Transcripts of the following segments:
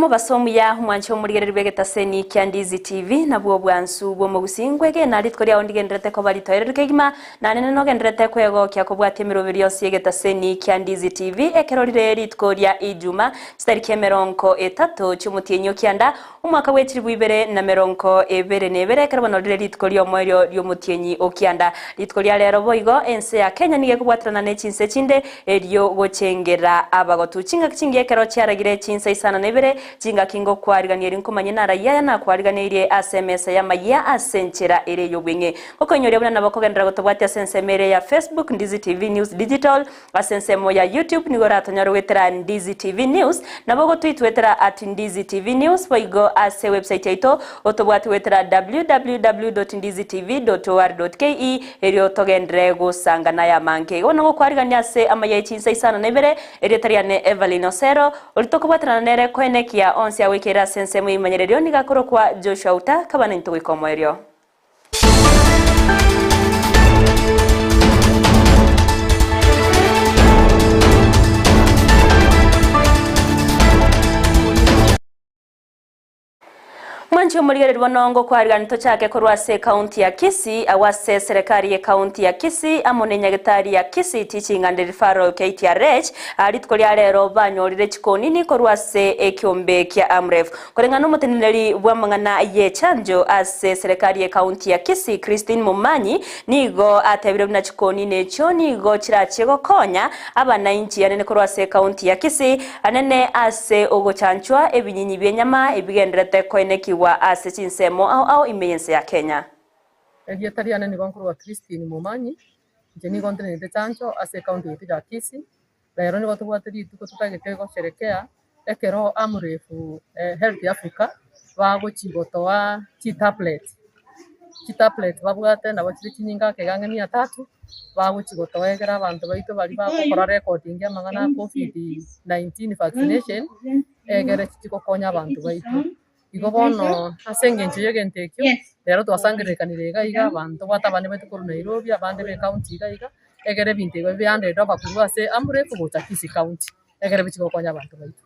Omobaso omuya omwanche omorigereria bw'egetaseni kia Ndizi TV, nabwo obwansu bw'omogusii ngwegena rituko riao ndigendererete koba ritoereru kegima, na nene nogendererete kwegokia kobwatia emeroberi yonsi y'egetaseni kia Ndizi TV ekero rire rituko ria Ijuma chitariki emerongo etato chi'omotienyi o kianda omwaka bwe chilifu ibere na merongo ebere na ebere ekero bono rire rituko ri'omoerio ri'omotienyi o kianda. Rituko ria rero boigo ense ya Kenya nigo ekobwaterana ne chinse chinde erio gochengera abagotu. Chingaki chingiya ekero chiaragire chinsa isano na ibere, chingaki ngokwarigania eri nkomanye narayia aya nakwariganeirie ase emesa y'amayia ase enchera ere ey'obweng'e. Ngokoinyoria buna nabo okogenderera gotobwatia ase ensemo ere ya Facebook, Ndizi TV News Digital, ase ensemo ya YouTube nigo oratonyore goetera Ndizi TV News, nabo ogotwitwetera at Ndizi TV News, boigo ase ewebsite yaito otobwate goetera www.ndizitv.or.ke Erio togenderere gosanga naye amange. Igo bono ngokwarigania ase amaya e chinsa isano na ibere, erieta riane Evelyn Osero, oria tokobwaterana nere koenekia onsi agoikeire ase ensemo y'ebimanyererio nigo akorokwa Joshua Uta, kaba naintwe goika omoerio. Mwanche omorigereria bono ngokwarigani tochake korwa ase ekaunti ya Kisii agwo ase eserekari y'ekaunti ya Kisii amo nenyagetari ya Kisii Teaching and Referral KTRH rituko ria rero banyorire chikonini korwa ase ekiombe kia AMREF koreng'ana nomoteneneri bw'amang'ana y'echanjo ase eserekari y'ekaunti ya Kisii Christine Momanyi nigo atebire buna chikonini echio nigo chirachie gokonya abanainchi anene korwa ase ekaunti ya Kisii Anene ase ogochanchwa ebinyinyi bi'enyama ebigendererete koenekigwa ase chinsemo ao ao ime y'ense ya Kenya. Erieta riane nigo nkorwa Christine Momanyi, inche nigo ntenenete chancho ase ecounty yaito ya Kisii, rero nigo tobwate rituko totagete gosherekea ekero Amref Health Africa bagochi gotoa chitablet, chitablet babwate nabo chire chinyinga ake iga ang'e mia tatu. Bagochia gotoegera abanto baito baria bagokora recording amang'ana a covid 19 vaccination, egere chichie gokonya abanto baito. Igo bono ase eng'encho ya egento ekio, rero twasangererekanire iga iga abanto tobwate abande baito korwa Nairobi, abande ba ecounty iga iga, egere ebinto ebi bihanded over korwa ase Amref gocha Kisii county, egere bichie gokonya abanto baito.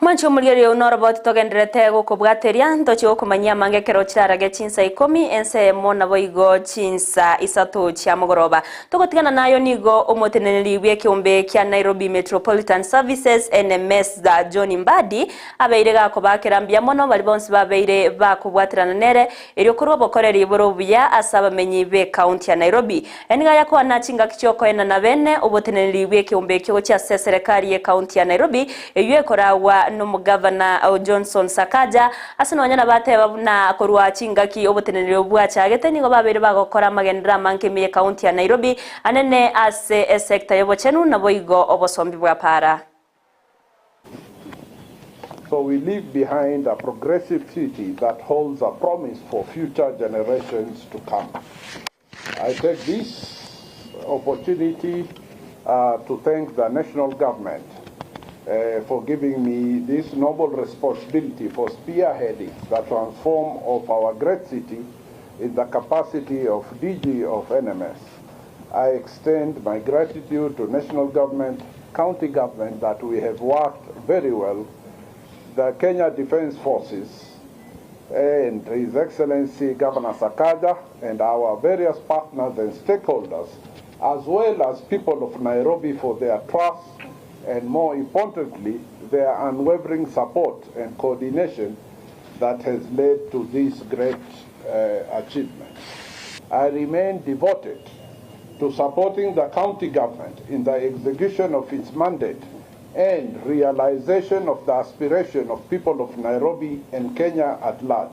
Mwanche omorigereria oyio noroboti togendererete gokobwateria, ntochie gokomanyia amange ekero chirarage chinsa ikomi, ensa eyemo naboigo chinsa isato chia mogoroba. Togotigana nayo nigo omoteneneri bw'ekeombe kia Nairobi Metropolitan Services, NMS, John Mbadi abeire gakobakera mbuya mono baria bonsi babeire bakobwaterana nere erio korwa obokoreri bore obuya ase abamenyi b'ecounty ya Nairobi. Enigo ayakwana chingaki chi'okoenana bene oboteneneri bw'ekeombe ekio gochia ase eserekari y'ecounty ya Nairobi eyio ekoragwa nomogavana Johnson Sakaja ase nonya nabateba buna korwa chingaki oboteneneri obwo bwachagete nigo babeire bagokora amagenderero amange ime y'ecounty ya Nairobi anene ase esector y'obochenu naboigo obosombi bwa para. So we leave behind a progressive city that holds a promise for future generations to come. I take this opportunity uh, to thank the national government uh, for giving me this noble responsibility for spearheading the transform of our great city in the capacity of DG of NMS. I extend my gratitude to national government, county government that we have worked very well, the Kenya Defense Forces, and His Excellency Governor Sakaja and our various partners and stakeholders, as well as people of Nairobi for their trust and more importantly, their unwavering support and coordination that has led to this great uh, achievement. I remain devoted to supporting the county government in the execution of its mandate and realization of the aspiration of people of Nairobi and Kenya at large.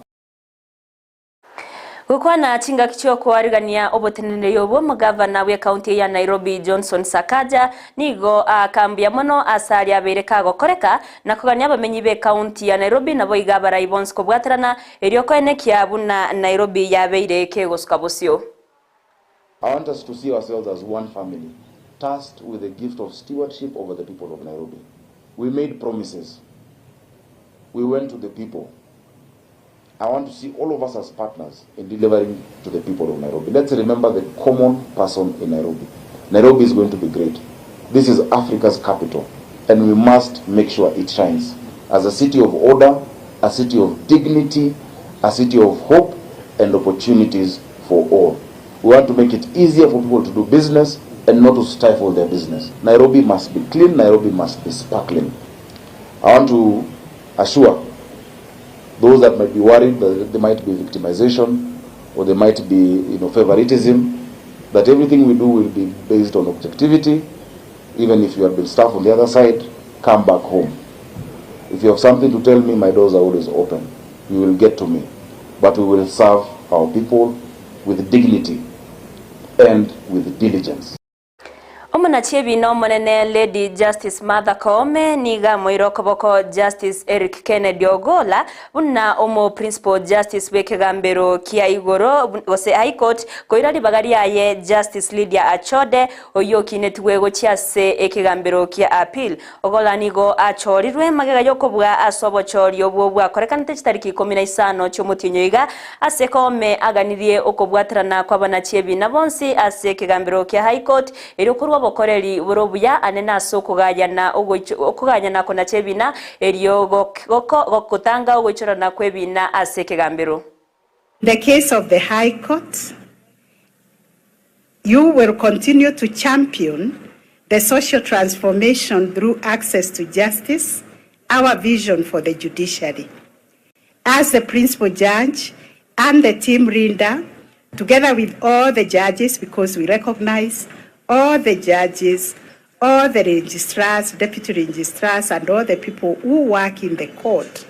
Gokwana chingaki chi'okoarigania oboteneneri obwo, omogavana bw'ecounty ya Nairobi Johnson Sakaja nigo aaka mbuya mono ase aria abeire kagokoreka na kogania abamenyi b'ecounty ya Nairobi naboigo abarai bonsi kobwaterana erio koenekia buna Nairobi yabeire kegosuka bosio. I want us to see ourselves as one family, tasked with the gift of stewardship over the people of Nairobi. We made promises. We went to the people. I want to see all of us as partners in delivering to the people of Nairobi. Let's remember the common person in Nairobi. Nairobi is going to be great. This is Africa's capital, and we must make sure it shines. as a city of order, a city of dignity, a city of hope and opportunities for all. We want to make it easier for people to do business and not to stifle their business. Nairobi must be clean, Nairobi must be sparkling. I want to assure those that might be worried that there might be victimization or there might be you know, favoritism, that everything we do will be based on objectivity. Even if you have been staff on the other side, come back home. If you have something to tell me, my doors are always open. You will get to me. But we will serve our people with dignity and with diligence. Omonachi ebiina omonene Lady Justice Martha Koome nigo amoire okoboko Justice Eric Kennedy Ogolla buna omo Principal Justice bw'ekegambero kia igoro gose High Court koira ribaga riaye Justice Lydia Achode oyio okinetigwe gochia ase ekegambero kia Appeal. Ogolla nigo achorirwe magega y'okobua ase obochori obwo bwakorekanete chitariki ikomi na isano chi'omotienyi oiga ase Koome aganirie okobwaterana kw'abanachi ebiina bonsi ase ekegambero kia High Court erio korwa obokoreri bore obuya anene ase okogayana okogayana konacha ebiina erio gotanga ogoichorana kw'ebiina ase ekegambero. In the case of the High Court, you will continue to champion the social transformation through access to justice, our vision for the judiciary. As the principal judge and the team leader, together with all the judges, because we recognize all the judges, all the registrars, deputy registrars, and all the people who work in the court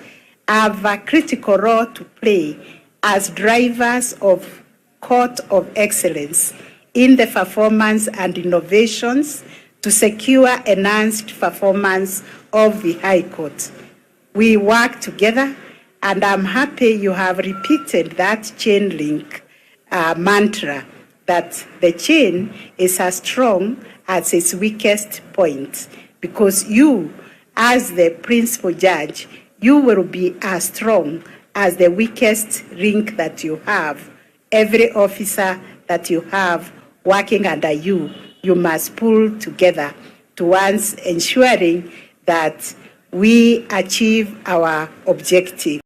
have a critical role to play as drivers of court of excellence in the performance and innovations to secure enhanced performance of the High Court. We work together, and I'm happy you have repeated that chain link uh, mantra that the chain is as strong as its weakest point because you, as the principal judge, you will be as strong as the weakest link that you have. Every officer that you have working under you, you must pull together towards ensuring that we achieve our objective.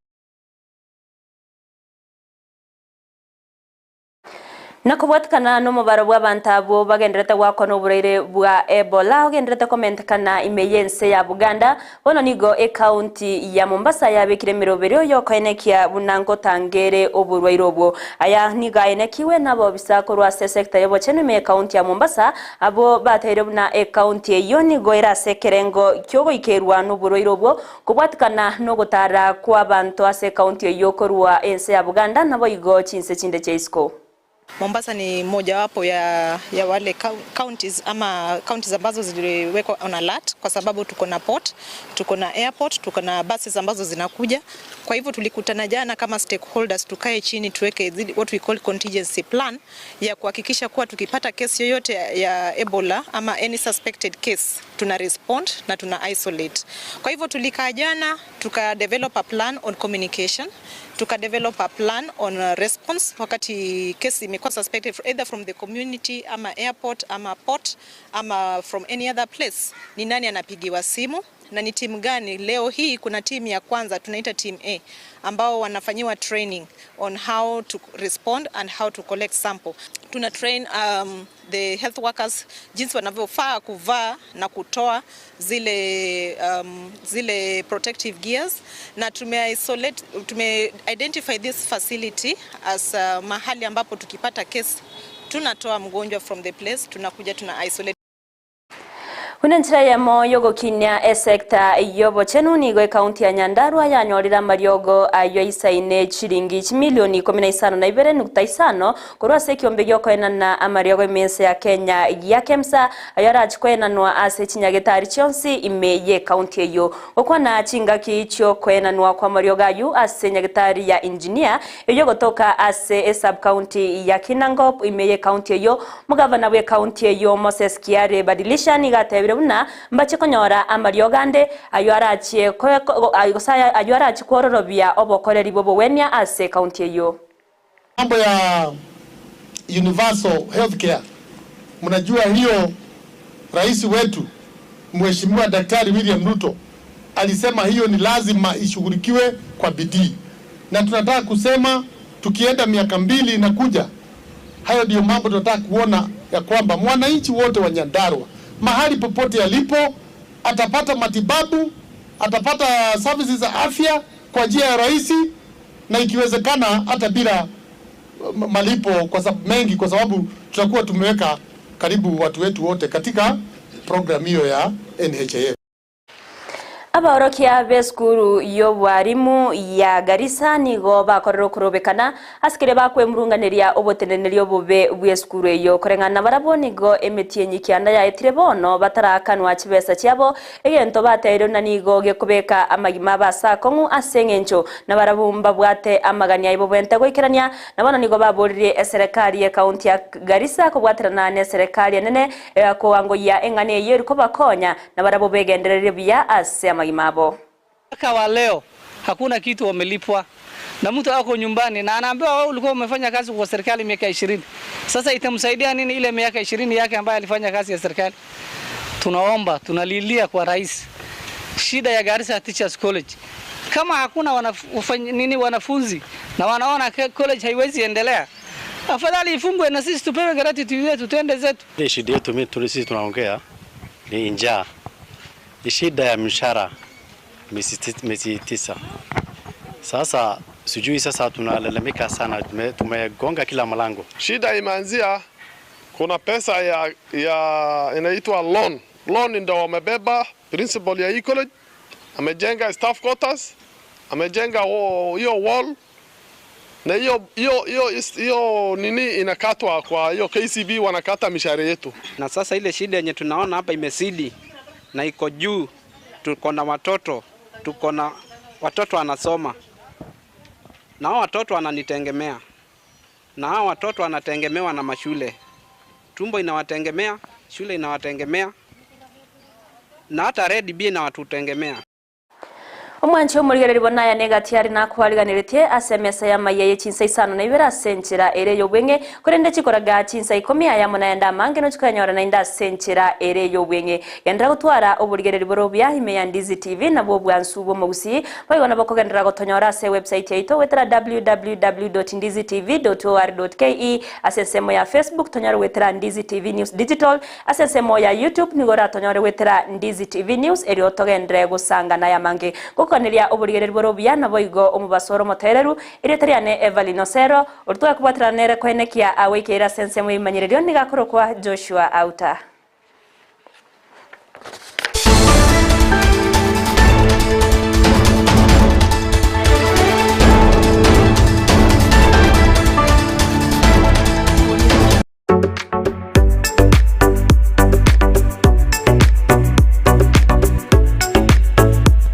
Na kobwatikana nomobaro bw'abanto abwo bagendererete goakwa noborwaire bwa Ebola ogendererete komentekana ime y'ense ya Buganda, bono nigo ecounty ya Mombasa yabekire emeroberio y'okoenekia buna ngotanga ere oborwaire obwo. Aya nigo aenekiwe nabobisa korwa ase esecta y'obochenu ime y'ecounty ya Mombasa abwo bateire buna ecounty eyio nigo ere ase ekerengo kiogoikerwa noborwaire obwo kobwatikana nogotara kw'abanto ase ecounty eyio korwa ense ya Buganda naboigo chinse chinde chia isiko. Mombasa ni mojawapo ya, ya wale counties ama counties ambazo ziliwekwa on alert kwa sababu tuko na port, tuko na airport, tuko na buses ambazo zinakuja. Kwa hivyo tulikutana jana kama stakeholders, tukae chini tuweke what we call contingency plan ya kuhakikisha kuwa tukipata kesi yoyote ya Ebola ama any suspected case tuna respond na tuna isolate. Kwa hivyo tulikaa jana tuka develop a plan on communication tuka develop a plan on response wakati kesi imekuwa suspected either from the community ama airport ama port ama from any other place, ni nani anapigiwa simu na ni timu gani. Leo hii kuna timu ya kwanza tunaita team A ambao wanafanyiwa training on how to respond and how to collect sample. Tuna train the health workers jinsi wanavyofaa kuvaa na kutoa zile, zile protective gears na tume isolate, tume identify this facility as mahali ambapo tukipata case tunatoa mgonjwa from the place, tunakuja tuna isolate. Buna enchera eyemo y'ogokinia esecta y'obochenu nigo ecounty ya Nyandarua yanyorire amariogo ayio aisaine chiringi chimilioni ikomi na isano na ibere nukta isano korwa ase ekiombe giokoenana amariogo ime ense ya Kenya gia KEMSA ayio arachi koenanwa ase chinyagetari chionsi ime ye county eyio. Gokwana chingaki chiokoenanwa kwa amariogo ayio ase nyagetari ya engineer eyio gotoka ase esub county ya Kinangop ime ye county eyio mugavana bwe county eyio Moses Kiare Badilisha nigo atebire buna mbache konyora amariogo ande ayio arachie ayio arachie kwororobia obokoreri bwa obogwenia ase county eyio. Mambo ya universal healthcare, mnajua hiyo rais wetu Mheshimiwa Daktari William Ruto alisema hiyo ni lazima ishughulikiwe kwa bidii, na tunataka kusema tukienda miaka mbili inakuja, hayo ndiyo mambo tunataka kuona ya kwamba mwananchi wote wa Nyandarua mahali popote alipo atapata matibabu, atapata services za afya kwa njia ya rahisi, na ikiwezekana hata bila malipo kwa sababu mengi, kwa sababu tutakuwa tumeweka karibu watu wetu wote katika program hiyo ya NHIF. Abaorokia b'esukuru y'obwarimu ya Garissa nigo bakorire okorobekana ase keria bakwemurunganeria oboteneneri obobe bw'esukuru eyo koreng'ana barabwo nigo emetienyi kianda yaetire bono batarakanwa chibesa chiabo egento bateirwe na nigo gekobeka amagima aba akong'u ase eng'encho na barabwo mbabwate amagani aibo bwente goikerania na bono nigo baboririe eserekari ya ekaunti ya Garissa kobwaterana na eserekari enene koangoyia eng'ana eywo erikobakonya na barabwo begendererie buya ase amagima abo. Mpaka wa leo hakuna kitu wamelipwa, na mtu ako nyumbani na anaambiwa wewe ulikuwa umefanya kazi kwa serikali miaka 20. Sasa itamsaidia nini ile miaka 20 yake ambayo alifanya kazi ya serikali? Tunaomba, tunalilia kwa rais, shida ya Garissa Teachers College, kama hakuna nini wanafunzi na wanaona college haiwezi endelea, afadhali ifungwe na sisi tupewe gratuity yetu tuende zetu. Ile shida yetu mimi sisi tunaongea ni njaa, ni shida ya mshahara miezi 9. Sasa sijui, sasa tunalalamika sana, tumegonga kila mlango. Shida imeanzia, kuna pesa ya inaitwa loan. Loan ndio wamebeba principal ya college, amejenga staff quarters, amejenga hiyo wall na hiyo hiyo hiyo hiyo nini inakatwa kwa hiyo KCB wanakata mishahara yetu. Na sasa ile shida yenye tunaona hapa imezidi na iko juu. Tuko na watoto, tuko na watoto wanasoma, na hao watoto wananitegemea, na hao watoto wanategemewa na mashule. Tumbo inawategemea, shule inawategemea, na hata Red B inawatutegemea. Omwanchi omorigereri bonaya negati ari nakwariganiretie ase emesa ya maiya ye chinsa isano na ibere ase enchera ere y'obweng'e korende chikoraga chinsa ikomi aya naende amange nochikonyora naende ase enchera ere y'obweng'e gendera gotwara oborigereri bore obuya ime ya Ndizi TV nabwo obwansu bwa omogusii boigo nabo kogenderera gotonyora ase website yaito gwetera www.ndizitv.or.ke ase ensemo ya Facebook tonyore gwetera Ndizi TV News Digital ase ensemo ya YouTube nigo oratonyore gwetera Ndizi TV News erio togendere gosangana aya mange gokoneria oborigereri bore obuya nabo igo omobasoro omotoereru erieta riane Evelyn Osero oritwakobwaterana nere koenekia agoikeire ase ensemo ya ebimanyererio niga akorokwa Joshua Auta.